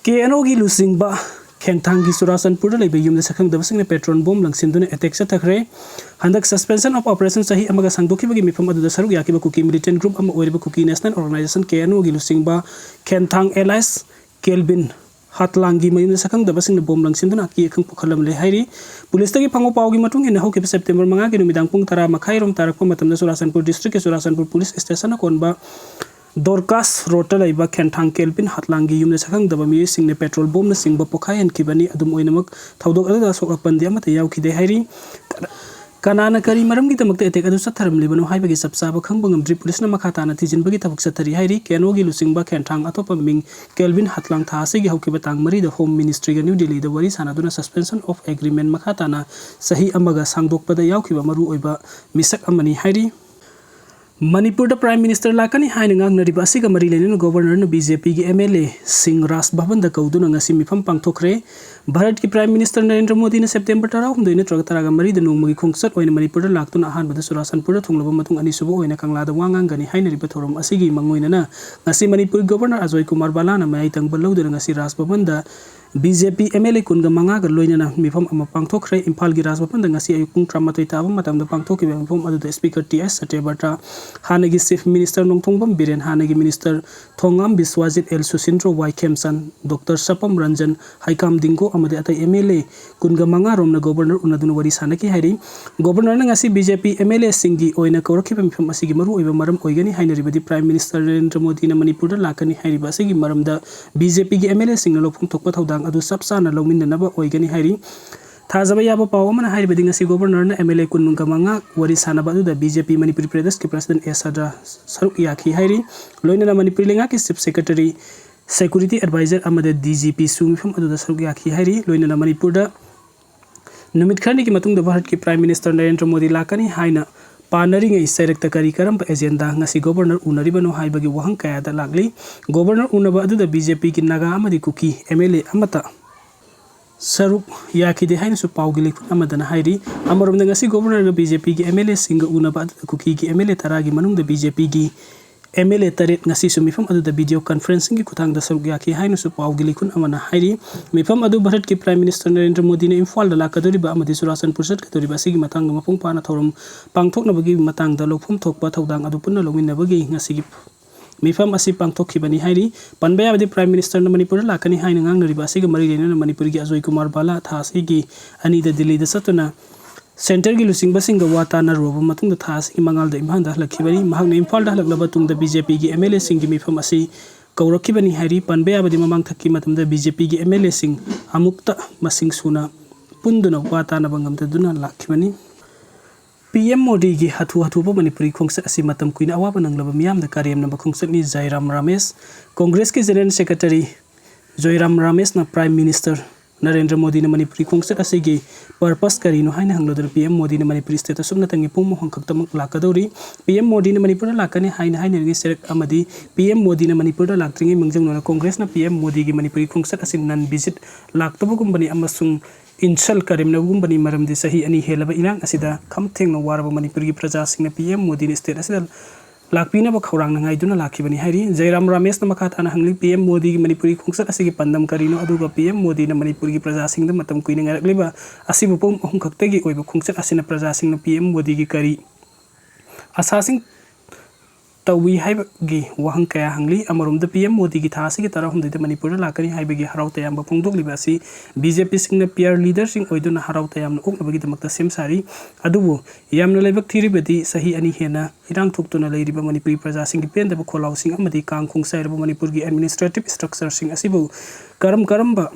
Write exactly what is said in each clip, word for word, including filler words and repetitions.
ꯀꯦ and ꯑꯣꯒꯤ ꯂꯨꯆꯤꯡꯕ ꯈꯦꯟꯊꯥꯡꯒꯤ ꯆꯨꯔꯥꯆꯥꯟꯄꯨꯔꯗ ꯂꯩꯕ ꯌꯨꯝꯗ ꯁꯛꯈꯪꯗꯕꯁꯤꯡꯅ petrol bomb ꯂꯪꯁꯤꯟꯗꯨꯅ attack ꯆꯠꯊꯈ꯭ꯔꯦ꯫ ꯍꯟꯗꯛ suspension of operation ꯆꯍꯤ ꯑꯃꯒ ꯁꯥꯡꯗꯣꯛꯈꯤꯕꯒꯤ ꯃꯤꯐꯝ ꯑꯗꯨꯗ ꯁꯔꯨꯛ ꯌꯥꯈꯤꯕ ꯀꯨꯀꯤ militant group ꯑꯃ ꯑꯣꯏꯔꯤꯕ ꯀꯨꯀꯤ National Organisation ꯀꯦ ꯑꯦꯟ ꯑꯣꯒꯤ ꯂꯨꯆꯤꯡꯕ ꯈꯦꯟꯊꯥꯡ alias ꯀꯦꯜꯕꯤꯟ ꯍꯥꯠꯂꯥꯡꯒꯤ ꯃꯌꯨꯝꯗ ꯁꯛꯈꯪꯗꯕꯁꯤꯡꯅ bomb ꯂꯪꯁꯤꯟꯗꯨꯅ ꯑꯀꯤ ꯑꯈꯪ ꯄꯣꯛꯍꯜꯂꯝꯂꯦ ꯍꯥꯏꯔꯤ꯫ ꯄꯨꯂꯤꯁꯇꯒꯤ ꯐꯪꯕ ꯄꯥꯎꯒꯤ ꯃꯇꯨꯡ ꯏꯟꯅ, ꯍꯧꯈꯤꯕ September ꯃꯉꯥꯒꯤ ꯅꯨꯃꯤꯗꯥꯡ ꯄꯨꯡ ꯇꯔꯥ ꯃꯈꯥꯏ ꯔꯣꯝ ꯇꯥꯔꯛꯄ ꯃꯇꯝꯗ ꯆꯨꯔꯥꯆꯥꯟꯄꯨꯔ districtꯀꯤ ꯆꯨꯔꯥꯆꯥꯟꯄꯨꯔ police stationꯅ ꯀꯣꯟꯕ ꯗꯣꯔꯀꯥꯁ ꯔꯣꯗꯇ ꯂꯩꯕ ꯈꯦꯟꯊꯥꯡ ꯀꯦꯜꯕꯤꯟ ꯍꯥꯠꯂꯥꯡꯒꯤ ꯌꯨꯝꯗ ꯁꯛꯈꯪꯗꯕ ꯃꯤꯑꯣꯏꯁꯤꯡꯅ petrol bombꯅꯆꯤꯡꯕ ꯄꯣꯈꯥꯏꯍꯟꯈꯤꯕꯅꯤ꯫ ꯑꯗꯨꯝ ꯑꯣꯏꯅꯃꯛ, ꯊꯧꯗꯣꯛ ꯑꯗꯨꯗ ꯑꯁꯣꯛ ꯑꯄꯟꯗꯤ ꯑꯃꯠꯇ ꯌꯥꯎꯈꯤꯗꯦ ꯍꯥꯏꯔꯤ꯫ ꯀꯅꯥꯅ ꯀꯔꯤ ꯃꯔꯝꯒꯤꯗꯃꯛꯇ attack ꯑꯗꯨ ꯆꯠꯊꯔꯝꯂꯤꯕꯅꯣ ꯍꯥꯏꯕꯒꯤ ꯆꯞ ꯆꯥꯕ ꯈꯪꯕ ꯉꯝꯗ꯭ꯔꯤ꯫ ꯄꯨꯂꯤꯁꯅ ꯃꯈꯥ ꯇꯥꯅ ꯊꯤꯖꯤꯟꯕꯒꯤ ꯊꯕꯛ ꯆꯠꯊꯔꯤ ꯍꯥꯏꯔꯤ꯫ ꯀꯦ ꯑꯦꯟ ꯑꯣꯒꯤ ꯂꯨꯆꯤꯡꯕ ꯈꯦꯟꯊꯥꯡ, ꯑꯇꯣꯞꯄ ꯃꯤꯡ ꯀꯦꯜꯕꯤꯟ ꯍꯥꯠꯂꯥꯡ, ꯊꯥ ꯑꯁꯤꯒꯤ ꯍꯧꯈꯤꯕ ꯇꯥꯡ ꯃꯔꯤꯗ Home Ministryꯒ New Delhiꯗ ꯋꯥꯔꯤ ꯁꯥꯟꯅꯗꯨꯅ suspension of agreement ꯃꯈꯥ ꯇꯥꯅ ꯆꯍꯤ ꯑꯃꯒ ꯁꯥꯡꯗꯣꯛꯄꯗ ꯌꯥꯎꯈꯤꯕ ꯃꯔꯨꯑꯣꯏꯕ ꯃꯤꯁꯛ ꯑꯃꯅꯤ ꯍꯥꯏꯔꯤ꯫ ꯃꯅꯤꯄꯨꯔꯗ Prime Minister ꯂꯥꯛꯀꯅꯤ ꯍꯥꯏꯅ ꯉꯥꯡꯅꯔꯤꯕ ꯑꯁꯤꯒ ꯃꯔꯤ ꯂꯩꯅꯅ Governorꯅ ꯕꯤ ꯖꯦ ꯄꯤꯒꯤ ꯑꯦꯝ ꯑꯦꯜ ꯑꯦꯁꯤꯡ ꯔꯥꯖ ꯚꯕꯟꯗ ꯀꯧꯗꯨꯅ ꯉꯁꯤ ꯃꯤꯐꯝ ꯄꯥꯡꯊꯣꯛꯈ꯭ꯔꯦ꯫ ꯚꯥꯔꯠꯀꯤ Prime Minister ꯅꯔꯦꯟꯗ꯭ꯔ ꯃꯣꯗꯤꯅ September ꯇꯔꯥꯍꯨꯝꯗꯣꯏ ꯅꯠꯇ꯭ꯔꯒ ꯇꯔꯥꯒ ꯃꯔꯤꯗ ꯅꯣꯡꯃꯒꯤ ꯈꯣꯡꯆꯠ ꯑꯣꯏꯅ ꯃꯅꯤꯄꯨꯔꯗ ꯂꯥꯛꯇꯨꯅ ꯑꯍꯥꯟꯕꯗ ꯆꯨꯔꯥꯆꯥꯟꯄꯨꯔꯗ ꯊꯨꯡꯂꯕ ꯃꯇꯨꯡ ꯑꯅꯤꯁꯨꯕ ꯑꯣꯏꯅ ꯀꯪꯂꯥꯗ ꯋꯥ ꯉꯥꯡꯒꯅꯤ ꯍꯥꯏꯅꯔꯤꯕ ꯊꯧꯔꯝ ꯑꯁꯤꯒꯤ ꯃꯥꯡꯑꯣꯏꯅꯅ ꯉꯁꯤ ꯃꯅꯤꯄꯨꯔꯒꯤ Governor ꯑꯖꯣꯏ ꯀꯨꯃꯥꯔ ꯕꯂꯥꯅ ꯃꯌꯥꯏ ꯇꯪꯕ ꯂꯧꯗꯨꯅ ꯉꯁꯤ ꯔꯥꯖ ꯚꯕꯟꯗ B J P M L A ꯀꯨꯟꯒ ꯃꯉꯥꯒ ꯂꯣꯏꯅꯅ ꯃꯤꯐꯝ ꯑꯃ ꯄꯥꯡꯊꯣꯛꯈ꯭ꯔꯦ꯫ ꯏꯝꯐꯥꯜꯒꯤ ꯔꯥꯖ ꯚꯕꯟꯗ ꯉꯁꯤ ꯑꯌꯨꯛ ꯄꯨꯡ ꯇꯔꯥꯃꯥꯊꯣꯏ ꯇꯥꯕ ꯃꯇꯝꯗ ꯄꯥꯡꯊꯣꯛꯈꯤꯕ ꯃꯤꯐꯝ ꯑꯗꯨꯗ Speaker ꯇꯤ ꯑꯦꯁ ꯁꯇ꯭ꯌꯕ꯭ꯔꯇ, ꯍꯥꯟꯅꯒꯤ Chief Minister ꯅꯣꯡꯊꯣꯝꯕꯝ ꯕꯤꯔꯦꯟ, ꯍꯥꯟꯅꯒꯤ Minister ꯊꯣꯉꯥꯝ ꯕꯤꯁ꯭ꯋꯥꯖꯤꯠ, ꯑꯦꯜ ꯁꯨꯁꯤꯟꯗ꯭ꯔꯣ, ꯋꯥꯏ ꯈꯦꯝꯆꯥꯟ, ꯗꯣꯛꯇꯔ ꯁꯄꯝ ꯔꯟꯖꯟ, ꯍꯩꯀꯥꯝ ꯗꯤꯡꯒꯣ ꯑꯃꯗꯤ ꯑꯇꯩ ꯑꯦꯝ ꯑꯦꯜ ꯑꯦ ꯀꯨꯟꯒ ꯃꯉꯥ ꯔꯣꯝꯅ Governor ꯎꯅꯗꯨꯅ ꯋꯥꯔꯤ ꯁꯥꯅꯈꯤ ꯍꯥꯏꯔꯤ꯫ Governorꯅ ꯉꯁꯤ B J P M L ꯑꯦꯁꯤꯡꯒꯤ ꯑꯣꯏꯅ ꯀꯧꯔꯛꯈꯤꯕ ꯃꯤꯐꯝ ꯑꯁꯤꯒꯤ ꯃꯔꯨꯑꯣꯏꯕ ꯃꯔꯝ ꯑꯣꯏꯒꯅꯤ ꯍꯥꯏꯅꯔꯤꯕꯗꯤ Prime Minister ꯅꯔꯦꯟꯗ꯭ꯔ ꯃꯣꯗꯤꯅ ꯃꯅꯤꯄꯨꯔꯗ ꯂꯥꯛꯀꯅꯤ ꯍꯥꯏꯔꯤꯕ ꯑꯁꯤꯒꯤ ꯃꯔꯝꯗ ꯕꯤ ꯖꯦ ꯄꯤꯒꯤ ꯑꯦꯝ ꯑꯦꯜ ꯑꯦꯁꯤꯡꯅ ꯂꯧꯐꯝ ꯊꯣꯛꯄ ꯊꯧꯗꯥꯡ ꯑꯗꯨ ꯆꯞ ꯆꯥꯅ ꯂꯧꯃꯤꯟꯅꯅꯕ ꯑꯣꯏꯒꯅꯤ ꯍꯥꯏꯔꯤ꯫ ꯊꯥꯖꯕ ꯌꯥꯕ ꯄꯥꯎ ꯑꯃꯅ ꯍꯥꯏꯔꯤꯕꯗꯤ ꯉꯁꯤ Governorꯅ ꯑꯦꯝ ꯑꯦꯜ ꯑꯦ ꯀꯨꯟꯒ ꯃꯉꯥ ꯋꯥꯔꯤ ꯁꯥꯅꯕ ꯑꯗꯨꯗ ꯕꯤ ꯖꯦ ꯄꯤ ꯃꯅꯤꯄꯨꯔꯤ ꯄ꯭ꯔꯗꯦꯁꯀꯤ President ꯑꯦ ꯁꯗ꯭ꯔ ꯁꯔꯨꯛ ꯌꯥꯈꯤ ꯍꯥꯏꯔꯤ꯫ ꯂꯣꯏꯅꯅ ꯃꯅꯤꯄꯨꯔ ꯂꯩꯉꯥꯛꯀꯤ Chief Secretary, Security Advisor ꯑꯃꯗꯤ ꯗꯤ ꯖꯤ ꯄꯤꯁꯨ ꯃꯤꯐꯝ ꯑꯗꯨꯗ ꯁꯔꯨꯛ ꯌꯥꯈꯤ ꯍꯥꯏꯔꯤ꯫ ꯂꯣꯏꯅꯅ ꯃꯅꯤꯄꯨꯔꯗ ꯅꯨꯃꯤꯠ ꯈꯔꯅꯤꯒꯤ ꯃꯇꯨꯡꯗ ꯚꯥꯔꯠꯀꯤ Prime Minister ꯅꯔꯦꯟꯗ꯭ꯔ ꯃꯣꯗꯤ ꯂꯥꯛꯀꯅꯤ ꯍꯥꯏꯅ ꯄꯥꯅꯔꯤꯉꯩ ꯆꯩꯔꯛꯇ ꯀꯔꯤ ꯀꯔꯝꯕ agenda ꯉꯁꯤ Governor ꯎꯅꯔꯤꯕꯅꯣ ꯍꯥꯏꯕꯒꯤ ꯋꯥꯍꯪ ꯀꯌꯥꯗ ꯂꯥꯛꯂꯤ꯫ Governor ꯎꯅꯕ ꯑꯗꯨꯗ ꯕꯤ ꯖꯦ ꯄꯤꯒꯤ ꯅꯥꯒꯥ ꯑꯃꯗꯤ ꯀꯨꯀꯤ ꯑꯦꯝ ꯑꯦꯜ ꯑꯦ ꯑꯃꯠꯇ ꯁꯔꯨꯛ ꯌꯥꯈꯤꯗꯦ ꯍꯥꯏꯅꯁꯨ ꯄꯥꯎꯒꯤ ꯂꯩꯐꯝ ꯑꯃꯗꯅ ꯍꯥꯏꯔꯤ꯫ ꯑꯃꯔꯣꯝꯗ ꯉꯁꯤ Governorꯒ ꯕꯤ ꯖꯦ ꯄꯤꯒꯤ ꯑꯦꯝ ꯑꯦꯜ ꯑꯦꯁꯤꯡꯒ ꯎꯅꯕ ꯑꯗꯨꯗ ꯀꯨꯀꯤꯒꯤ ꯑꯦꯝ ꯑꯦꯜ ꯑꯦ ꯇꯔꯥꯒꯤ ꯃꯅꯨꯡꯗ ꯕꯤ ꯖꯦ ꯄꯤꯒꯤ ꯑꯦꯝ ꯑꯦꯜ ꯑꯦ ꯇꯔꯦꯠ ꯉꯁꯤꯁꯨ ꯃꯤꯐꯝ ꯑꯗꯨꯗ video conferencingꯒꯤ ꯈꯨꯠꯊꯥꯡꯗ ꯁꯔꯨꯛ ꯌꯥꯈꯤ ꯍꯥꯏꯅꯁꯨ ꯄꯥꯎꯒꯤ ꯂꯤꯈꯨꯟ ꯑꯃꯅ ꯍꯥꯏꯔꯤ꯫ ꯃꯤꯐꯝ ꯑꯗꯨ ꯚꯥꯔꯠꯀꯤ Prime Minister ꯅꯔꯦꯟꯗ꯭ꯔ ꯃꯣꯗꯤꯅ ꯏꯝꯐꯥꯜꯗ ꯂꯥꯛꯀꯗꯧꯔꯤꯕ ꯑꯃꯗꯤ ꯆꯨꯔꯥꯆꯥꯟꯄꯨꯔ ꯆꯠꯀꯗꯧꯔꯤꯕ ꯑꯁꯤꯒꯤ ꯃꯇꯥꯡꯗ ꯃꯄꯨꯡ ꯐꯥꯅ ꯊꯧꯔꯝ ꯄꯥꯡꯊꯣꯛꯅꯕꯒꯤ ꯃꯇꯥꯡꯗ ꯂꯧꯐꯝ ꯊꯣꯛꯄ ꯊꯧꯗꯥꯡ ꯑꯗꯨ ꯄꯨꯟꯅ ꯂꯧꯃꯤꯟꯅꯕꯒꯤ ꯉꯁꯤꯒꯤ ꯃꯤꯐꯝ ꯑꯁꯤ ꯄꯥꯡꯊꯣꯛꯈꯤꯕꯅꯤ ꯍꯥꯏꯔꯤ꯫ ꯄꯟꯕ ꯌꯥꯕꯗꯤ, Prime Minister ꯅ ꯃꯅꯤꯄꯨꯔꯗ ꯂꯥꯛꯀꯅꯤ ꯍꯥꯏꯅ ꯉꯥꯡꯅꯔꯤꯕ ꯑꯁꯤꯒ ꯃꯔꯤ ꯂꯩꯅꯅ ꯃꯅꯤꯄꯨꯔꯒꯤ ꯑꯖꯣꯏ ꯀꯨꯃꯥꯔ ꯕꯥꯂꯥ ꯊꯥ ꯑꯁꯤꯒꯤ ꯑꯅꯤꯗ ꯗꯤꯜꯂꯤꯗ ꯆꯠꯇꯨꯅ centreꯒꯤ ꯂꯨꯆꯤꯡꯕꯁꯤꯡꯒ ꯋꯥ ꯇꯥꯅꯔꯨꯔꯕ ꯃꯇꯨꯡꯗ ꯊꯥ ꯑꯁꯤꯒꯤ ꯃꯉꯥꯗ ꯏꯝꯐꯥꯜꯗ ꯍꯜꯂꯛꯈꯤꯕꯅꯤ꯫ ꯃꯍꯥꯛꯅ ꯏꯝꯐꯥꯜꯗ ꯍꯜꯂꯛꯂꯕ ꯇꯨꯡꯗ BJPꯒꯤ MLAꯁꯤꯡꯒꯤ ꯃꯤꯐꯝ ꯑꯁꯤ ꯀꯧꯔꯛꯈꯤꯕꯅꯤ ꯍꯥꯏꯔꯤ꯫ ꯄꯟꯕ ꯌꯥꯕꯗꯤ, ꯃꯃꯥꯡ ꯊꯛꯀꯤ ꯃꯇꯝꯗ BJPꯒꯤ MLAꯁꯤꯡ ꯑꯃꯨꯛꯇ ꯃꯁꯤꯡ ꯁꯨꯅ ꯄꯨꯟꯗꯨꯅ ꯋꯥ ꯇꯥꯅꯕ ꯉꯝꯗꯗꯨꯅ ꯂꯥꯛꯈꯤꯕꯅꯤ꯫ ꯄꯤ ꯑꯦꯝ ꯃꯣꯗꯤꯒꯤ ꯍꯥꯊꯨ ꯍꯥꯊꯨꯕ ꯃꯅꯤꯄꯨꯔꯤ ꯈꯣꯡꯆꯠ ꯑꯁꯤ ꯃꯇꯝ ꯀꯨꯏꯅ ꯑꯋꯥꯕ ꯅꯪꯂꯕ ꯃꯤꯌꯥꯝꯗ ꯀꯔꯦꯝꯅꯕ ꯈꯣꯡꯆꯠꯅꯤ꯫ ꯖꯥꯏꯔꯥꯝ Ramesh, ꯀꯣꯡꯒ꯭ꯔꯦꯁꯀꯤ General Secretary ꯖꯣꯏꯔꯥꯝ ꯔꯥꯃꯦꯁꯅ Prime Minister Narendra ꯃꯣꯗꯤꯅ ꯃꯅꯤꯄꯨꯔꯤ ꯈꯣꯡꯆꯠ ꯑꯁꯤꯒꯤ purpose ꯀꯔꯤꯅꯣ ꯍꯥꯏꯅ ꯍꯪꯂꯗꯨꯅ ꯄꯤ ꯑꯦꯝ ꯃꯣꯗꯤꯅ ꯃꯅꯤꯄꯨꯔꯤ stateꯇ ꯁꯨꯞꯅꯇꯪꯒꯤ ꯄꯨꯡ ꯑꯃꯈꯛꯇꯃꯛ ꯂꯥꯛꯀꯗꯧꯔꯤ꯫ ꯄꯤ ꯑꯦꯝ ꯃꯣꯗꯤꯅ ꯃꯅꯤꯄꯨꯔꯗ ꯂꯥꯛꯀꯅꯤ ꯍꯥꯏꯅ ꯍꯥꯏꯅꯔꯤꯉꯩ ꯆꯩꯔꯛ ꯑꯃꯗꯤ ꯄꯤ ꯑꯦꯝ ꯃꯣꯗꯤꯅ ꯃꯅꯤꯄꯨꯔꯗ ꯂꯥꯛꯇ꯭ꯔꯤꯉꯩ ꯃꯥꯡꯖꯧꯅꯅ ꯀꯣꯡꯒ꯭ꯔꯦꯁꯅ ꯄꯤ ꯑꯦꯝ ꯃꯣꯗꯤꯒꯤ ꯃꯅꯤꯄꯨꯔꯤ ꯈꯣꯡꯆꯠ ꯑꯁꯤ non visit ꯂꯥꯛꯇꯕꯒꯨꯝꯕꯅꯤ ꯑꯃꯁꯨꯡ insult ꯀꯔꯦꯝꯅꯕꯒꯨꯝꯕꯅꯤ꯫ ꯃꯔꯝꯗꯤ ꯆꯍꯤ ꯑꯅꯤ ꯍꯦꯜꯂꯕ ꯏꯔꯥꯡ ꯑꯁꯤꯗ ꯈꯝ ꯊꯦꯡꯅ ꯋꯥꯔꯕ ꯃꯅꯤꯄꯨꯔꯒꯤ ꯄ꯭ꯔꯖꯥꯁꯤꯡꯅ ꯄꯤ ꯑꯦꯝ ꯃꯣꯗꯤꯅ state ꯑꯁꯤꯗ ꯂꯥꯛꯄꯤꯅꯕ ꯈꯧꯔꯥꯡꯅ ꯉꯥꯏꯗꯨꯅ ꯂꯥꯛꯈꯤꯕꯅꯤ ꯍꯥꯏꯔꯤ꯫ ꯖꯌꯔꯥꯝ ꯔꯥꯃꯦꯁꯅ ꯃꯈꯥ ꯇꯥꯅ ꯍꯪꯂꯤ, ꯄꯤ ꯑꯦꯝ ꯃꯣꯗꯤꯒꯤ ꯃꯅꯤꯄꯨꯔꯤ ꯈꯣꯡꯆꯠ ꯑꯁꯤꯒꯤ ꯄꯥꯟꯗꯝ ꯀꯔꯤꯅꯣ? ꯑꯗꯨꯒ ꯄꯤ ꯑꯦꯝ ꯃꯣꯗꯤꯅ ꯃꯅꯤꯄꯨꯔꯒꯤ ꯄ꯭ꯔꯖꯥꯁꯤꯡꯗ ꯃꯇꯝ ꯀꯨꯏꯅ ꯉꯥꯏꯔꯛꯂꯤꯕ ꯑꯁꯤꯕꯨ ꯄꯨꯡ ꯑꯍꯨꯝ ꯈꯛꯇꯒꯤ ꯑꯣꯏꯕ ꯈꯣꯡꯆꯠ ꯑꯁꯤꯅ ꯄ꯭ꯔꯖꯥꯁꯤꯡꯅ ꯄꯤ ꯑꯦꯝ ꯃꯣꯗꯤꯒꯤ ꯀꯔꯤ ꯑꯁꯥꯁꯤꯡ ꯇꯧꯏ ꯍꯥꯏꯕꯒꯤ ꯋꯥꯍꯪ ꯀꯌꯥ ꯍꯪꯂꯤ꯫ ꯑꯃꯔꯣꯝꯗ ꯄꯤ ꯑꯦꯝ ꯃꯣꯗꯤꯒꯤ ꯊꯥ ꯑꯁꯤꯒꯤ ꯇꯔꯥꯍꯨꯝꯗꯣꯏꯗ ꯃꯅꯤꯄꯨꯔꯗ ꯂꯥꯛꯀꯅꯤ ꯍꯥꯏꯕꯒꯤ ꯍꯔꯥꯎ ꯇꯌꯥꯝꯕ ꯐꯣꯡꯗꯣꯛꯂꯤꯕ ꯑꯁꯤ ꯕꯤ ꯖꯦ ꯄꯤꯁꯤꯡꯅ ꯄꯤ ꯑꯥꯔ ꯂꯤꯗꯔꯁꯤꯡ ꯑꯣꯏꯗꯨꯅ ꯍꯔꯥꯎ ꯇꯌꯥꯝꯅ ꯑꯣꯛꯅꯕꯒꯤꯗꯃꯛꯇ ꯁꯦꯝ ꯁꯥꯔꯤ꯫ ꯑꯗꯨꯕꯨ ꯌꯥꯝꯅ ꯂꯥꯏꯕꯛ ꯊꯤꯔꯤꯕꯗꯤ ꯆꯍꯤ ꯑꯅꯤ ꯍꯦꯟꯅ ꯏꯔꯥꯡ ꯊꯣꯛꯇꯨꯅ ꯂꯩꯔꯤꯕ ꯃꯅꯤꯄꯨꯔꯤ ꯄ꯭ꯔꯖꯥꯁꯤꯡꯒꯤ ꯄꯦꯟꯗꯕ ꯈꯣꯜꯂꯥꯎꯁꯤꯡ ꯑꯃꯗꯤ ꯀꯥꯡ ꯈꯣꯡ ꯆꯥꯏꯔꯕ ꯃꯅꯤꯄꯨꯔꯒꯤ administrative structureꯁꯤꯡ ꯑꯁꯤꯕꯨ ꯀꯔꯝ ꯀꯔꯝꯕ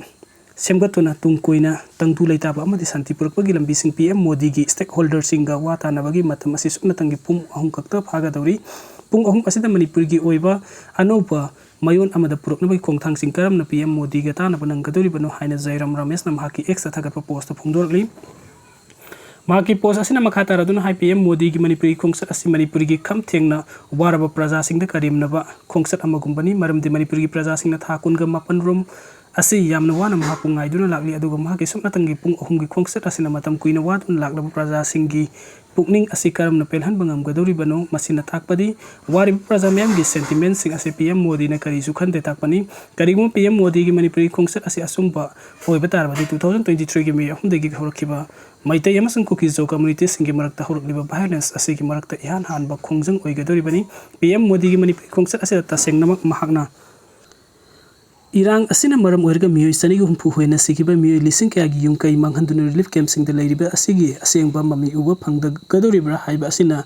ꯁꯦꯝꯒꯠꯇꯨꯅ ꯇꯨꯡ ꯀꯣꯏꯅ ꯇꯪꯗꯨ ꯂꯩꯇꯥꯕ ꯑꯃꯗꯤ ꯁꯥꯟꯇꯤ ꯄꯨꯔꯛꯄꯒꯤ ꯂꯝꯕꯤꯁꯤꯡ ꯄꯤ ꯑꯦꯝ ꯃꯣꯗꯤꯒꯤ stakeholderꯁꯤꯡꯒ ꯋꯥ ꯇꯥꯅꯕꯒꯤ ꯃꯇꯝ ꯑꯁꯤ ꯁꯨꯞꯅꯇꯪꯒꯤ ꯄꯨꯡ ꯑꯍꯨꯝ ꯈꯛꯇ ꯐꯥꯒꯗꯧꯔꯤ꯫ ꯄꯨꯡ ꯑꯍꯨꯝ ꯑꯁꯤꯗ ꯃꯅꯤꯄꯨꯔꯒꯤ ꯑꯣꯏꯕ ꯑꯅꯧꯕ ꯃꯌꯣꯟ ꯑꯃꯗ ꯄꯨꯔꯛꯅꯕꯒꯤ ꯈꯣꯡꯊꯥꯡꯁꯤꯡ ꯀꯔꯝꯅ ꯄꯤ ꯑꯦꯝ ꯃꯣꯗꯤꯒ ꯇꯥꯟꯅꯕ ꯅꯪꯒꯗꯧꯔꯤꯕꯅꯣ ꯍꯥꯏꯅ ꯖꯌꯔꯥꯝ ꯔꯥꯃꯦꯁꯅ ꯃꯍꯥꯛꯀꯤ Xꯇ ꯊꯥꯒꯠꯄ postꯇ ꯐꯣꯡꯗꯣꯔꯛꯂꯤ꯫ ꯃꯍꯥꯛꯀꯤ post ꯑꯁꯤꯅ ꯃꯈꯥ ꯇꯥꯔꯗꯨꯅ ꯍꯥꯏ, ꯄꯤ ꯑꯦꯝ ꯃꯣꯗꯤꯒꯤ ꯃꯅꯤꯄꯨꯔꯤ ꯈꯣꯡꯆꯠ ꯑꯁꯤ ꯃꯅꯤꯄꯨꯔꯒꯤ ꯈꯝ ꯊꯦꯡꯅ ꯋꯥꯔꯕ ꯄ꯭ꯔꯖꯥꯁꯤꯡꯗ ꯀꯔꯦꯝꯅꯕ ꯈꯣꯡꯆꯠ ꯑꯃꯒꯨꯝꯕꯅꯤ, ꯃꯔꯝꯗꯤ ꯃꯅꯤꯄꯨꯔꯒꯤ ꯄ꯭ꯔꯖꯥꯁꯤꯡꯅ ꯊꯥ ꯀꯨꯟꯒ ꯃꯥꯄꯟ ꯔꯣꯝ ꯑꯁꯤ ꯌꯥꯝꯅ ꯋꯥꯅ ꯃꯍꯥꯛꯄꯨ ꯉꯥꯏꯗꯨꯅ ꯂꯥꯛꯂꯤ, ꯑꯗꯨꯒ ꯃꯍꯥꯛꯀꯤ ꯁꯨꯞꯅꯇꯪꯒꯤ ꯄꯨꯡ ꯑꯍꯨꯝꯒꯤ ꯈꯣꯡꯆꯠ ꯑꯁꯤꯅ ꯃꯇꯝ ꯀꯨꯏꯅ ꯋꯥꯗꯨꯅ ꯂꯥꯛꯂꯕ ꯄ꯭ꯔꯖꯥꯁꯤꯡꯒꯤ ꯄꯨꯛꯅꯤꯡ ꯑꯁꯤ ꯀꯔꯝꯅ ꯄꯦꯜꯍꯟꯕ ꯉꯝꯒꯗꯧꯔꯤꯕꯅꯣ? ꯃꯁꯤꯅ ꯇꯥꯛꯄꯗꯤ ꯋꯥꯔꯤꯕ ꯄ꯭ꯔꯖꯥ ꯃꯤꯌꯥꯝꯒꯤ sentimentꯁꯤꯡ ꯑꯁꯤ ꯄꯤ ꯑꯦꯝ ꯃꯣꯗꯤꯅ ꯀꯔꯤꯁꯨ ꯈꯟꯗꯦ ꯇꯥꯛꯄꯅꯤ꯫ ꯀꯔꯤꯒꯨꯝꯕ ꯄꯤ ꯑꯦꯝ ꯃꯣꯗꯤꯒꯤ ꯃꯅꯤꯄꯨꯔꯒꯤ ꯈꯣꯡꯆꯠ ꯑꯁꯤ ꯑꯆꯨꯝꯕ ꯑꯣꯏꯕ ꯇꯥꯔꯕꯗꯤ, two thousand twenty threeꯒꯤ May ꯑꯍꯨꯝꯗꯒꯤ ꯍꯧꯔꯛꯈꯤꯕ ꯃꯩꯇꯩ ꯑꯃꯁꯨꯡ ꯀꯨꯀꯤ ꯖꯣ communityꯁꯤꯡꯒꯤ ꯃꯔꯛꯇ ꯍꯧꯔꯛꯂꯤꯕ violence ꯑꯁꯤꯒꯤ ꯃꯔꯛꯇ ꯏꯍꯥꯟ ꯍꯥꯟꯕ ꯈꯣꯡꯖꯪ ꯑꯣꯏꯒꯗꯧꯔꯤꯕꯅꯤ꯫ ꯄꯤ ꯑꯦꯝ ꯃꯣꯗꯤꯒꯤ ꯃꯅꯤꯄꯨꯔꯒꯤ ꯈꯣꯡꯆꯠ ꯑꯁꯤꯗ ꯇꯁꯦꯡꯅꯃꯛ ꯃꯍꯥꯛꯅ ꯏꯔꯥꯡ ꯑꯁꯤꯅ ꯃꯔꯝ ꯑꯣꯏꯔꯒ ꯃꯤꯑꯣꯏ ꯆꯅꯤꯒ ꯍꯨꯝꯐꯨ ꯍꯦꯟꯅ ꯁꯤꯈꯤꯕ, ꯃꯤꯑꯣꯏ ꯂꯤꯁꯤꯡ ꯀꯌꯥꯒꯤ ꯌꯨꯝ ꯀꯩ ꯃꯥꯡꯍꯟꯗꯨꯅ relief campꯁꯤꯡꯗ ꯂꯩꯔꯤꯕ ꯑꯁꯤꯒꯤ ꯑꯁꯦꯡꯕ ꯃꯃꯤ ꯎꯕ ꯐꯪꯒꯗꯧꯔꯤꯕ꯭ꯔꯥ ꯍꯥꯏꯕ ꯑꯁꯤꯅ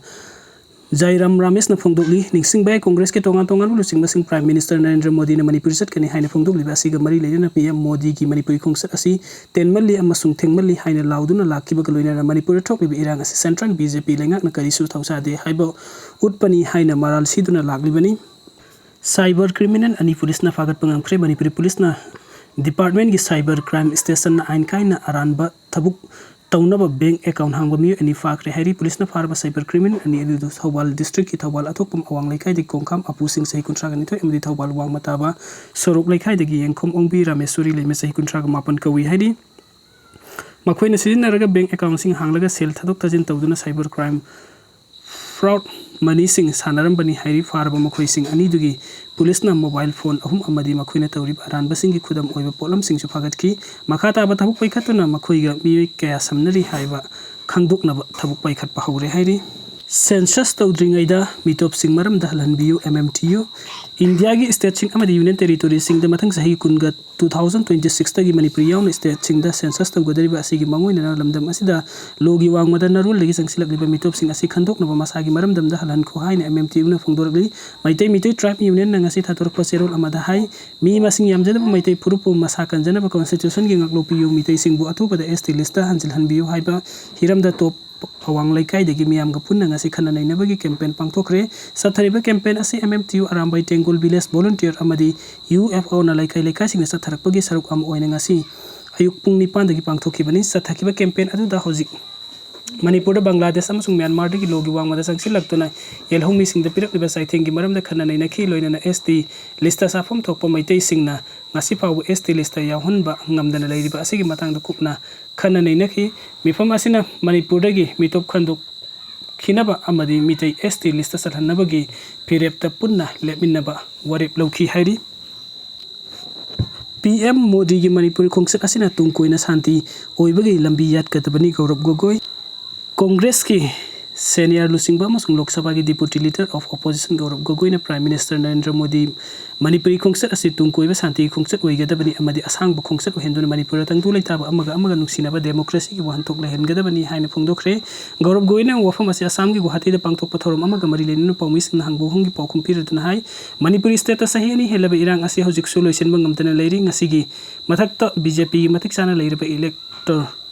ꯖꯥꯏꯔꯥꯝ ꯔꯥꯃꯦꯁꯅ ꯐꯣꯡꯗꯣꯛꯂꯤ꯫ ꯅꯤꯡꯁꯤꯡꯕ ꯌꯥꯏ, ꯀꯣꯡꯒ꯭ꯔꯦꯁꯀꯤ ꯇꯣꯉꯥꯟ ꯇꯣꯉꯥꯟꯕ ꯂꯨꯆꯤꯡꯕꯁꯤꯡ Prime Minister ꯅꯔꯦꯟꯗ꯭ꯔ ꯃꯣꯗꯤꯅ ꯃꯅꯤꯄꯨꯔ ꯆꯠꯀꯅꯤ ꯍꯥꯏꯅ ꯐꯣꯡꯗꯣꯛꯂꯤꯕ ꯑꯁꯤꯒ ꯃꯔꯤ ꯂꯩꯅꯅ ꯄꯤ ꯑꯦꯝ ꯃꯣꯗꯤꯒꯤ ꯃꯅꯤꯄꯨꯔꯒꯤ ꯈꯣꯡꯆꯠ ꯑꯁꯤ ꯇꯦꯟꯃꯜꯂꯤ ꯑꯃꯁꯨꯡ ꯊꯦꯡꯃꯜꯂꯤ ꯍꯥꯏꯅ ꯂꯥꯎꯗꯨꯅ ꯂꯥꯛꯈꯤꯕꯒ ꯂꯣꯏꯅꯅ ꯃꯅꯤꯄꯨꯔꯗ ꯊꯣꯛꯂꯤꯕ ꯏꯔꯥꯡ ꯑꯁꯤ central B J P ꯂꯩꯉꯥꯛꯅ ꯀꯔꯤꯁꯨ ꯊꯧꯁꯥꯗꯦ ꯍꯥꯏꯕ ꯎꯠꯄꯅꯤ ꯍꯥꯏꯅ ꯃꯔꯥꯜ ꯁꯤꯗꯨꯅ ꯂꯥꯛꯂꯤꯕꯅꯤ꯫ Cyber criminal ꯑꯅꯤ ꯄꯨꯂꯤꯁꯅ ꯐꯥꯒꯠꯄ ꯉꯝꯈ꯭ꯔꯦ꯫ ꯃꯅꯤꯄꯨꯔꯤ ꯄꯨꯂꯤꯁꯅ departmentꯀꯤ cyber crime stationꯅ ꯑꯥꯏꯟ ꯀꯥꯏꯅ ꯑꯔꯥꯟꯕ ꯊꯕꯛ ꯇꯧꯅꯕ bank account ꯍꯥꯡꯕ ꯃꯤꯑꯣꯏ ꯑꯅꯤ ꯐꯥꯈ꯭ꯔꯦ ꯍꯥꯏꯔꯤ꯫ ꯄꯨꯂꯤꯁꯅ ꯐꯥꯔꯕ cyber criminal ꯑꯅꯤ ꯑꯗꯨ ꯊꯧꯕꯥꯜ districtꯀꯤ ꯊꯧꯕꯥꯜ ꯑꯊꯣꯛꯄꯝ ꯑꯋꯥꯡ ꯂꯩꯀꯥꯏꯗꯒꯤ ꯀꯣꯡꯈꯥꯝ ꯑꯄꯨ ꯁꯤꯡ ꯆꯍꯤ ꯀꯨꯟꯊ꯭ꯔꯥꯒ ꯅꯤꯊꯣꯏ ꯑꯃꯗꯤ ꯊꯧꯕꯥꯜ ꯋꯥꯡꯃ ꯇꯥꯕ ꯁꯣꯔꯣꯛ ꯂꯩꯀꯥꯏꯗꯒꯤ ꯌꯦꯡꯈꯣꯝ ꯑꯣꯡꯕꯤ ꯔꯥꯃꯦꯁꯣꯔꯤ ꯂꯩꯃ ꯆꯍꯤ ꯀꯨꯟꯊ꯭ꯔꯥꯒ ꯃꯥꯄꯟ ꯀꯧꯏ ꯍꯥꯏꯔꯤ꯫ ꯃꯈꯣꯏꯅ ꯁꯤꯖꯤꯟꯅꯔꯒ bank accountꯁꯤꯡ ꯍꯥꯡꯂꯒ ꯁꯦꯜ ꯊꯥꯗꯣꯛ ꯊꯥꯖꯤꯟ ꯇꯧꯗꯨꯅ cyber crime fraud moneyꯁꯤꯡ ꯁꯥꯟꯅꯔꯝꯕꯅꯤ ꯍꯥꯏꯔꯤ꯫ ꯐꯥꯔꯕ ꯃꯈꯣꯏꯁꯤꯡ ꯑꯅꯤꯗꯨꯒꯤ ꯄꯨꯂꯤꯁꯅ mobile phone ꯑꯍꯨꯝ ꯑꯃꯗꯤ ꯃꯈꯣꯏꯅ ꯇꯧꯔꯤꯕ ꯑꯔꯥꯟꯕꯁꯤꯡꯒꯤ ꯈꯨꯗꯝ ꯑꯣꯏꯕ ꯄꯣꯠꯂꯝꯁꯤꯡꯁꯨ ꯐꯥꯒꯠꯈꯤ꯫ ꯃꯈꯥ ꯇꯥꯕ ꯊꯕꯛ ꯄꯥꯏꯈꯠꯇꯨꯅ ꯃꯈꯣꯏꯒ ꯃꯤꯑꯣꯏ ꯀꯌꯥ ꯁꯝꯅꯔꯤ ꯍꯥꯏꯕ ꯈꯪꯗꯣꯛꯅꯕ ꯊꯕꯛ ꯄꯥꯏꯈꯠꯄ ꯍꯧꯔꯦ ꯍꯥꯏꯔꯤ꯫ Census ꯇꯧꯗ꯭ꯔꯤꯉꯩꯗ ꯃꯤꯇꯣꯞꯁꯤꯡ ꯃꯔꯝꯗ ꯍꯜꯍꯟꯕꯤꯌꯨ, M M T U꯫ ꯏꯟꯗꯤꯌꯥꯒꯤ stateꯁꯤꯡ ꯑꯃꯗꯤ union territoryꯁꯤꯡꯗ ꯃꯊꯪ ꯆꯍꯤ ꯀꯨꯟꯒ two thousand twenty sixꯇꯒꯤ ꯃꯅꯤꯄꯨꯔ ꯌꯥꯎꯅ stateꯁꯤꯡꯗ census ꯇꯧꯒꯗꯧꯔꯤꯕ ꯑꯁꯤꯒꯤ ꯃꯥꯡꯑꯣꯏꯅꯅ ꯂꯝꯗꯝ ꯑꯁꯤꯗ ꯂꯣꯒꯤ ꯋꯥꯡꯃꯗ ꯅꯔꯣꯜꯗꯒꯤ ꯆꯪꯁꯤꯜꯂꯛꯂꯤꯕ ꯃꯤꯇꯣꯞꯁꯤꯡ ꯑꯁꯤ ꯈꯟꯗꯣꯛꯅꯕ ꯃꯁꯥꯒꯤ ꯃꯔꯝꯗꯝꯗ ꯍꯜꯍꯟꯈꯣ ꯍꯥꯏꯅ M M T Uꯅ ꯐꯣꯡꯗꯣꯔꯛꯂꯤ꯫ Meitei Meitei Tribe Unionꯅ ꯉꯁꯤ ꯊꯥꯗꯣꯔꯛꯄ ꯆꯦꯔꯣꯜ ꯑꯃꯗ ꯍꯥꯏ, ꯃꯤ ꯃꯁꯤꯡ ꯌꯥꯝꯖꯗꯕ ꯃꯩꯇꯩ ꯐꯨꯔꯨꯞꯄꯨ ꯃꯁꯥ ꯀꯟꯖꯅꯕ constitutionꯒꯤ ꯉꯥꯛꯂꯣꯛꯄꯤꯌꯨ, ꯃꯤꯇꯩꯁꯤꯡꯕꯨ ꯑꯊꯨꯕꯗ S T listꯇ ꯍꯟꯖꯤꯜꯍꯟꯕꯤꯌꯨ ꯍꯥꯏꯕ ꯍꯤꯔꯝꯗ top ꯑꯋꯥꯡ ꯂꯩꯀꯥꯏꯗꯒꯤ ꯃꯤꯌꯥꯝꯒ ꯄꯨꯟꯅ ꯉꯁꯤ ꯈꯟꯅ ꯅꯩꯅꯕꯒꯤ campaign ꯄꯥꯡꯊꯣꯛꯈ꯭ꯔꯦ꯫ ꯆꯠꯊꯔꯤꯕ campaign ꯑꯁꯤ M M T U Arambai ꯇꯦꯡꯒꯣꯜ village volunteer ꯑꯃꯗꯤ U F Oꯅ ꯂꯩꯀꯥꯏ ꯂꯩꯀꯥꯏꯁꯤꯡꯗ ꯆꯠꯊꯔꯛꯄꯒꯤ ꯁꯔꯨꯛ ꯑꯃ ꯑꯣꯏꯅ ꯉꯁꯤ ꯑꯌꯨꯛ ꯄꯨꯡ ꯅꯤꯄꯥꯟꯗꯒꯤ ꯄꯥꯡꯊꯣꯛꯈꯤꯕꯅꯤ꯫ ꯆꯠꯊꯈꯤꯕ campaign ꯑꯗꯨꯗ ꯍꯧꯖꯤꯛ ꯃꯅꯤꯄꯨꯔꯗ ꯕꯪꯒ꯭ꯂꯥꯗꯦꯁ ꯑꯃꯁꯨꯡ ꯃ꯭ꯌꯥꯟꯃꯥꯔꯗꯒꯤ ꯂꯣꯒꯤ ꯋꯥꯡꯃꯗ ꯆꯪꯁꯤꯜꯂꯛꯇꯨꯅ ꯌꯦꯜꯍꯧꯃꯤꯁꯤꯡꯗ ꯄꯤꯔꯛꯂꯤꯕ ꯆꯩꯊꯦꯡꯒꯤ ꯃꯔꯝꯗ ꯈꯟꯅ ꯅꯩꯅꯈꯤ꯫ ꯂꯣꯏꯅꯅ S T listꯇ ꯁꯥꯐꯝ ꯊꯣꯛꯄ ꯃꯩꯇꯩꯁꯤꯡꯅ ꯉꯁꯤ ꯐꯥꯎꯕ S T list ꯌꯥꯎꯍꯟꯕ ꯉꯝꯗꯅ ꯂꯩꯔꯤꯕ ꯑꯁꯤꯒꯤ ꯃꯇꯥꯡꯗ ꯀꯨꯞꯅ ꯈꯟꯅ ꯅꯩꯅꯈꯤ꯫ ꯃꯤꯐꯝ ꯑꯁꯤꯅ ꯃꯅꯤꯄꯨꯔꯗꯒꯤ ꯃꯤꯇꯣꯞ ꯈꯟꯗꯣꯛꯈꯤꯅꯕ ꯑꯃꯗꯤ ꯃꯤꯇꯩ S T list ꯆꯜꯍꯟꯅꯕꯒꯤ ꯐꯤꯔꯦꯞꯇ ꯄꯨꯟꯅ ꯂꯦꯞꯃꯤꯟꯅꯕ ꯋꯥꯔꯦꯞ ꯂꯧꯈꯤ ꯍꯥꯏꯔꯤ꯫ P M ꯃꯣꯗꯤꯒꯤ ꯃꯅꯤꯄꯨꯔ ꯈꯣꯡꯆꯠ ꯑꯁꯤꯅ ꯇꯨꯡ ꯀꯣꯏꯅ ꯁꯥꯟꯇꯤ ꯑꯣꯏꯕꯒꯤ ꯂꯝꯕꯤ ꯌꯥꯠꯀꯗꯕꯅꯤ, ꯒꯧꯔꯕ ꯒꯣꯒꯣꯏ꯫ ꯀꯣꯡꯒ꯭ꯔꯦꯁꯀꯤ senior ꯂꯨꯆꯤꯡꯕ ꯑꯃꯁꯨꯡ ꯂꯣꯛ ꯁꯚꯥꯒꯤ Deputy Leader of Opposition ꯒꯧꯔꯕ ꯒꯣꯒꯣꯏꯅ Prime Minister Narendra Modi Manipuri ꯈꯣꯡꯆꯠ ꯑꯁꯤ ꯇꯨꯡ ꯀꯣꯏꯕ ꯁꯥꯟꯇꯤꯒꯤ ꯈꯣꯡꯆꯠ ꯑꯣꯏꯒꯗꯕꯅꯤ ꯑꯃꯗꯤ ꯑꯁꯥꯡꯕ ꯈꯣꯡꯆꯠ ꯑꯣꯏꯍꯟꯗꯨꯅ ꯃꯅꯤꯄꯨꯔꯗ ꯇꯪꯗꯨ ꯂꯩꯇꯥꯕ ꯑꯃꯒ ꯑꯃꯒ ꯅꯨꯡꯁꯤꯅꯕ democracyꯒꯤ ꯋꯥꯍꯟꯊꯣꯛ ꯂꯩꯍꯟꯒꯗꯕꯅꯤ ꯍꯥꯏꯅ ꯐꯣꯡꯗꯣꯛꯈ꯭ꯔꯦ꯫ ꯒꯧꯔꯕ ꯒꯣꯒꯣꯏꯅ ꯋꯥꯐꯝ ꯑꯁꯤ ꯑꯁꯥꯝꯒꯤ ꯒꯨꯋꯥꯍꯥꯇꯤꯗ ꯄꯥꯡꯊꯣꯛꯄ ꯊꯧꯔꯝ ꯑꯃꯒ ꯃꯔꯤ ꯂꯩꯅꯅ ꯄꯥꯎꯃꯤꯁꯤꯡꯅ ꯍꯪꯕ ꯋꯥꯍꯪꯒꯤ ꯄꯥꯎꯈꯨꯝ ꯄꯤꯔꯗꯨꯅ ꯍꯥꯏ, ꯃꯅꯤꯄꯨꯔꯤ stateꯇ ꯆꯍꯤ ꯑꯅꯤ ꯍꯦꯜꯂꯕ ꯏꯔꯥꯡ ꯑꯁꯤ ꯍꯧꯖꯤꯛꯁꯨ ꯂꯣꯏꯁꯤꯟꯕ ꯉꯝꯗꯅ ꯂꯩꯔꯤ꯫ ꯉꯁꯤꯒꯤ ꯃꯊꯛꯇ BJPꯒꯤ ꯃꯇꯤꯛ ꯆꯥꯅ ꯂꯩꯔꯕ elector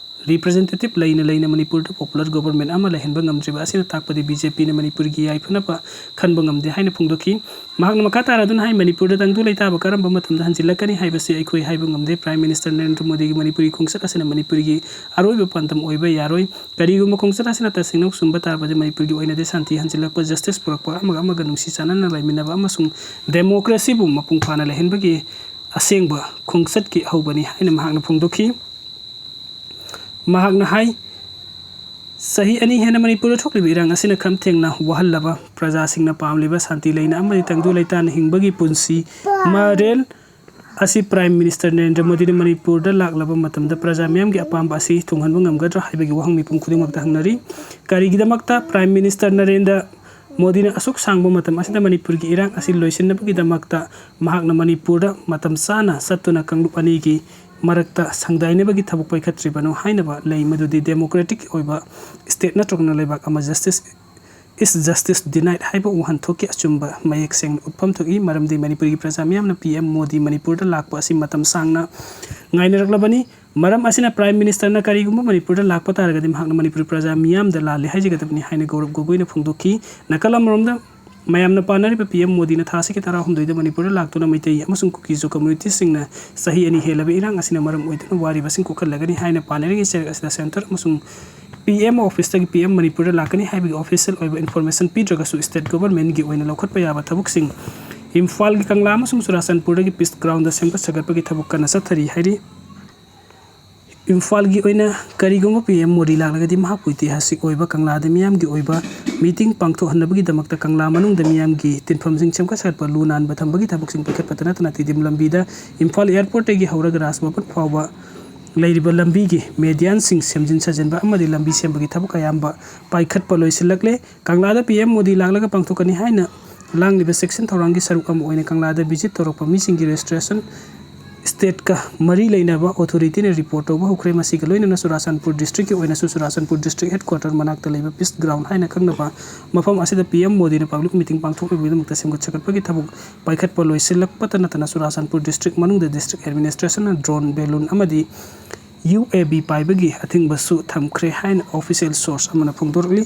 representative ꯂꯩꯅ ꯂꯩꯅ ꯃꯅꯤꯄꯨꯔꯗ popular government ꯑꯃ ꯂꯩꯍꯟꯕ ꯉꯝꯗ꯭ꯔꯤꯕ ꯑꯁꯤꯅ ꯇꯥꯛꯄꯗꯤ BJPꯅ ꯃꯅꯤꯄꯨꯔꯒꯤ ꯌꯥꯏꯐꯅꯕ ꯈꯟꯕ ꯉꯝꯗꯦ ꯍꯥꯏꯅ ꯐꯣꯡꯗꯣꯛꯈꯤ꯫ ꯃꯍꯥꯛꯅ ꯃꯈꯥ ꯇꯥꯔꯗꯨꯅ ꯍꯥꯏ, ꯃꯅꯤꯄꯨꯔꯗ ꯇꯪꯗꯨ ꯂꯩꯇꯥꯕ ꯀꯔꯝꯕ ꯃꯇꯝꯗ ꯍꯟꯖꯤꯜꯂꯛꯀꯅꯤ ꯍꯥꯏꯕꯁꯤ ꯑꯩꯈꯣꯏ ꯍꯥꯏꯕ ꯉꯝꯗꯦ꯫ Prime Minister ꯅꯔꯦꯟꯗ꯭ꯔ ꯃꯣꯗꯤꯒꯤ ꯃꯅꯤꯄꯨꯔꯤ ꯈꯣꯡꯆꯠ ꯑꯁꯤꯅ ꯃꯅꯤꯄꯨꯔꯒꯤ ꯑꯔꯣꯏꯕ ꯄꯥꯟꯗꯝ ꯑꯣꯏꯕ ꯌꯥꯔꯣꯏ꯫ ꯀꯔꯤꯒꯨꯝꯕ ꯈꯣꯡꯆꯠ ꯑꯁꯤꯅ ꯇꯁꯦꯡꯅ ꯆꯨꯝꯕ ꯇꯥꯔꯕꯗꯤ ꯃꯅꯤꯄꯨꯔꯒꯤ ꯑꯣꯏꯅꯗꯤ ꯁꯥꯟꯇꯤ ꯍꯟꯖꯤꯜꯂꯛꯄ, justice ꯄꯨꯔꯛꯄ, ꯑꯃꯒ ꯑꯃꯒ ꯅꯨꯡꯁꯤ ꯆꯥꯟꯅꯅ ꯂꯩꯃꯤꯟꯅꯕ ꯑꯃꯁꯨꯡ democracyꯕꯨ ꯃꯄꯨꯡ ꯐꯥꯅ ꯂꯩꯍꯟꯕꯒꯤ ꯑꯁꯦꯡꯕ ꯈꯣꯡꯆꯠꯀꯤ ꯑꯍꯧꯕꯅꯤ ꯍꯥꯏꯅ ꯃꯍꯥꯛꯅ ꯐꯣꯡꯗꯣꯛꯈꯤ꯫ ꯃꯍꯥꯛꯅ ꯍꯥꯏ, ꯆꯍꯤ ꯑꯅꯤ ꯍꯦꯟꯅ ꯃꯅꯤꯄꯨꯔꯗ ꯊꯣꯛꯂꯤꯕ ꯏꯔꯥꯡ ꯑꯁꯤꯅ ꯈꯝ ꯊꯦꯡꯅ ꯋꯥꯍꯜꯂꯕ ꯄ꯭ꯔꯖꯥꯁꯤꯡꯅ ꯄꯥꯝꯂꯤꯕ ꯁꯥꯟꯇꯤ ꯂꯩꯅ ꯑꯃꯗꯤ ꯇꯪꯗꯨ ꯂꯩꯇꯥꯅ ꯍꯤꯡꯕꯒꯤ ꯄꯨꯟꯁꯤ ꯃꯔꯦꯜ ꯑꯁꯤ Prime Minister ꯅꯔꯦꯟꯗ꯭ꯔ ꯃꯣꯗꯤꯅ ꯃꯅꯤꯄꯨꯔꯗ ꯂꯥꯛꯂꯕ ꯃꯇꯝꯗ ꯄ꯭ꯔꯖꯥ ꯃꯤꯌꯥꯝꯒꯤ ꯑꯄꯥꯝꯕ ꯑꯁꯤ ꯊꯨꯡꯍꯟꯕ ꯉꯝꯒꯗ꯭ꯔꯥ ꯍꯥꯏꯕꯒꯤ ꯋꯥꯍꯪ ꯃꯤꯄꯨꯝ ꯈꯨꯗꯤꯡꯃꯛꯇ ꯍꯪꯅꯔꯤ꯫ ꯀꯔꯤꯒꯤꯗꯃꯛꯇ Prime Minister ꯅꯔꯦꯟꯗ꯭ꯔ ꯃꯣꯗꯤꯅ ꯑꯁꯨꯛ ꯁꯥꯡꯕ ꯃꯇꯝ ꯑꯁꯤꯗ ꯃꯅꯤꯄꯨꯔꯒꯤ ꯏꯔꯥꯡ ꯑꯁꯤ ꯂꯣꯏꯁꯤꯟꯅꯕꯒꯤꯗꯃꯛꯇ ꯃꯍꯥꯛꯅ ꯃꯅꯤꯄꯨꯔꯗ ꯃꯇꯝ ꯆꯥꯅ ꯆꯠꯇꯨꯅ ꯀꯥꯡꯂꯨꯞ ꯑꯅꯤꯒꯤ ꯃꯔꯛꯇ ꯁꯪꯗꯥꯏꯅꯕꯒꯤ ꯊꯕꯛ ꯄꯥꯏꯈꯠꯇ꯭ꯔꯤꯕꯅꯣ ꯍꯥꯏꯅꯕ ꯂꯩ, ꯃꯗꯨꯗꯤ democratic ꯑꯣꯏꯕ state ꯅꯠꯇ꯭ꯔꯒꯅ ꯂꯩꯕꯥꯛ ꯑꯃ justice is justice denied ꯍꯥꯏꯕ ꯋꯥꯍꯟꯊꯣꯛꯀꯤ ꯑꯆꯨꯝꯕ ꯃꯌꯦꯛ ꯁꯦꯡꯅ ꯎꯠꯐꯝ ꯊꯣꯛꯏ꯫ ꯃꯔꯝꯗꯤ ꯃꯅꯤꯄꯨꯔꯒꯤ ꯄ꯭ꯔꯖꯥ ꯃꯤꯌꯥꯝꯅ P M ꯃꯣꯗꯤ ꯃꯅꯤꯄꯨꯔꯗ ꯂꯥꯛꯄ ꯑꯁꯤ ꯃꯇꯝ ꯁꯥꯡꯅ ꯉꯥꯏꯅꯔꯛꯂꯕꯅꯤ꯫ ꯃꯔꯝ ꯑꯁꯤꯅ Prime Minister ꯅ ꯀꯔꯤꯒꯨꯝꯕ ꯃꯅꯤꯄꯨꯔꯗ ꯂꯥꯛꯄ ꯇꯥꯔꯒꯗꯤ ꯃꯍꯥꯛꯅ ꯃꯅꯤꯄꯨꯔ ꯄ꯭ꯔꯖꯥ ꯃꯤꯌꯥꯝꯗ ꯂꯥꯜꯂꯦ ꯍꯥꯏꯖꯒꯗꯕꯅꯤ ꯍꯥꯏꯅ ꯒꯧꯔꯕ ꯒꯣꯒꯣꯏꯅ ꯐꯣꯡꯗꯣꯛꯈꯤ꯫ ꯅꯥꯀꯜ ꯑꯃꯔꯣꯝꯗ ꯃꯌꯥꯝꯅ ꯄꯥꯅꯔꯤꯕ P M ꯃꯣꯗꯤꯅ ꯊꯥ ꯑꯁꯤꯒꯤ ꯇꯔꯥꯍꯨꯝꯗꯣꯏꯗ ꯃꯅꯤꯄꯨꯔꯗ ꯂꯥꯛꯇꯨꯅ ꯃꯩꯇꯩ ꯑꯃꯁꯨꯡ ꯀꯨꯀꯤ-ꯖꯣ communityꯁꯤꯡꯅ ꯆꯍꯤ ꯑꯅꯤ ꯍꯦꯜꯂꯕ ꯏꯔꯥꯡ ꯑꯁꯤꯅ ꯃꯔꯝ ꯑꯣꯏꯗꯨꯅ ꯋꯥꯔꯤꯕꯁꯤꯡ ꯀꯣꯛꯍꯜꯂꯒꯅꯤ ꯍꯥꯏꯅ ꯄꯥꯅꯔꯤꯉꯩ ꯆꯩꯔꯛ ꯑꯁꯤꯗ centre ꯑꯃꯁꯨꯡ P M officeꯇꯒꯤ P M ꯃꯅꯤꯄꯨꯔꯗ ꯂꯥꯛꯀꯅꯤ ꯍꯥꯏꯕꯒꯤ official ꯑꯣꯏꯕ information ꯄꯤꯗ꯭ꯔꯒꯁꯨ state governmentꯀꯤ ꯑꯣꯏꯅ ꯂꯧꯈꯠꯄ ꯌꯥꯕ ꯊꯕꯛꯁꯤꯡ ꯏꯝꯐꯥꯜꯒꯤ ꯀꯪꯂꯥ ꯑꯃꯁꯨꯡ ꯆꯨꯔꯥꯆꯥꯟꯄꯨꯔꯗꯒꯤ ꯄꯤꯁ ꯒ꯭ꯔꯥꯎꯟꯗ ꯁꯦꯝꯒꯠ ꯁꯥꯒꯠꯄꯒꯤ ꯊꯕꯛ ꯀꯟꯅ ꯆꯠꯊꯔꯤ ꯍꯥꯏꯔꯤ꯫ ꯏꯝꯐꯥꯜꯒꯤ ꯑꯣꯏꯅ ꯀꯔꯤꯒꯨꯝꯕ ꯄꯤ ꯑꯦꯝ ꯃꯣꯗꯤ ꯂꯥꯛꯂꯒꯗꯤ ꯃꯍꯥꯛꯄꯨ ꯏꯇꯤꯍꯥꯁꯤꯛ ꯑꯣꯏꯕ ꯀꯪꯂꯥꯗ ꯃꯤꯌꯥꯝꯒꯤ ꯑꯣꯏꯕ ꯃꯤꯇꯤꯡ ꯄꯥꯡꯊꯣꯛꯍꯟꯅꯕꯒꯤꯗꯃꯛꯇ ꯀꯪꯂꯥ ꯃꯅꯨꯡꯗ ꯃꯤꯌꯥꯝꯒꯤ ꯇꯤꯟꯐꯝꯁꯤꯡ ꯁꯦꯝꯒꯠ ꯁꯥꯒꯠꯄ, ꯂꯨ ꯅꯥꯟꯕ ꯊꯝꯕꯒꯤ ꯊꯕꯛꯁꯤꯡ ꯄꯥꯏꯈꯠꯄꯇ ꯅꯠꯇꯅ ꯇꯤꯗꯤꯝ ꯂꯝꯕꯤꯗ ꯏꯝꯐꯥꯜ ꯑꯦꯌꯔꯄꯣꯔꯠꯇꯒꯤ ꯍꯧꯔꯒ ꯔꯥꯖ ꯚꯕꯟ ꯐꯥꯎꯕ ꯂꯩꯔꯤꯕ ꯂꯝꯕꯤꯒꯤ ꯃꯦꯗꯤꯌꯥꯟꯁꯤꯡ ꯁꯦꯝꯖꯤꯟ ꯁꯥꯖꯤꯟꯕ ꯑꯃꯗꯤ ꯂꯝꯕꯤ ꯁꯦꯝꯕꯒꯤ ꯊꯕꯛ ꯑꯌꯥꯝꯕ ꯄꯥꯏꯈꯠꯄ ꯂꯣꯏꯁꯤꯜꯂꯛꯂꯦ꯫ ꯀꯪꯂꯥꯗ ꯄꯤ ꯑꯦꯝ ꯃꯣꯗꯤ ꯂꯥꯛꯂꯒ ꯄꯥꯡꯊꯣꯛꯀꯅꯤ ꯍꯥꯏꯅ ꯂꯥꯡꯂꯤꯕ ꯆꯦꯛꯁꯤꯟ ꯊꯧꯔꯥꯡꯒꯤ ꯁꯔꯨꯛ ꯑꯃ ꯑꯣꯏꯅ ꯀꯪꯂꯥꯗ ꯚꯤꯖꯤꯠ ꯇꯧꯔꯛꯄ ꯃꯤꯁꯤꯡꯒꯤ ꯔꯦꯖꯤꯁꯇ꯭ꯔꯦꯁꯟ ꯁ꯭ꯇꯦꯠꯀ ꯃꯔꯤ ꯂꯩꯅꯕ ꯑꯣꯊꯣꯔꯤꯇꯤꯅ ꯔꯤꯄꯣꯔꯠ ꯇꯧꯕ ꯍꯧꯈ꯭ꯔꯦ꯫ ꯃꯁꯤꯒ ꯂꯣꯏꯅꯅ ꯆꯨꯔꯥꯆꯥꯟꯄꯨꯔ ꯗꯤꯁꯇ꯭ꯔꯤꯛꯀꯤ ꯑꯣꯏꯅꯁꯨ ꯆꯨꯔꯥꯆꯥꯟꯄꯨꯔ ꯗꯤꯁꯇ꯭ꯔꯤꯛ ꯍꯦꯗꯀ꯭ꯋꯥꯇꯔ ꯃꯅꯥꯛꯇ ꯂꯩꯕ ꯄꯤꯁ ꯒ꯭ꯔꯥꯎꯟ ꯍꯥꯏꯅ ꯈꯪꯅꯕ ꯃꯐꯝ ꯑꯁꯤꯗ ꯄꯤ ꯑꯦꯝ ꯃꯣꯗꯤꯅ ꯄꯕ꯭ꯂꯤꯛ ꯃꯤꯇꯤꯡ ꯄꯥꯡꯊꯣꯛꯅꯕꯒꯤꯗꯃꯛꯇ ꯁꯦꯝꯒꯠ ꯁꯥꯒꯠꯄꯒꯤ ꯊꯕꯛ ꯄꯥꯏꯈꯠꯄ ꯂꯣꯏꯁꯤꯜꯂꯛꯄꯇ ꯅꯠꯇꯅ ꯆꯨꯔꯥꯆꯥꯟꯄꯨꯔ ꯗꯤꯁꯇ꯭ꯔꯤꯛ ꯃꯅꯨꯡꯗ ꯗꯤꯁꯇ꯭ꯔꯤꯛ ꯑꯦꯗꯃꯤꯅꯤꯁꯇ꯭ꯔꯦꯁꯟꯅ ꯗ꯭ꯔꯣꯟ, ꯕꯦꯂꯨꯟ ꯑꯃꯗꯤ ꯌꯨ ꯑꯦ ꯚꯤ ꯄꯥꯏꯕꯒꯤ ꯑꯊꯤꯡꯕꯁꯨ ꯊꯝꯈ꯭ꯔꯦ ꯍꯥꯏꯅ ꯑꯣꯐꯤꯁꯤꯌꯦꯜ ꯁꯣꯔꯁ ꯑꯃꯅ ꯐꯣꯡꯗꯣꯔꯛꯂꯤ꯫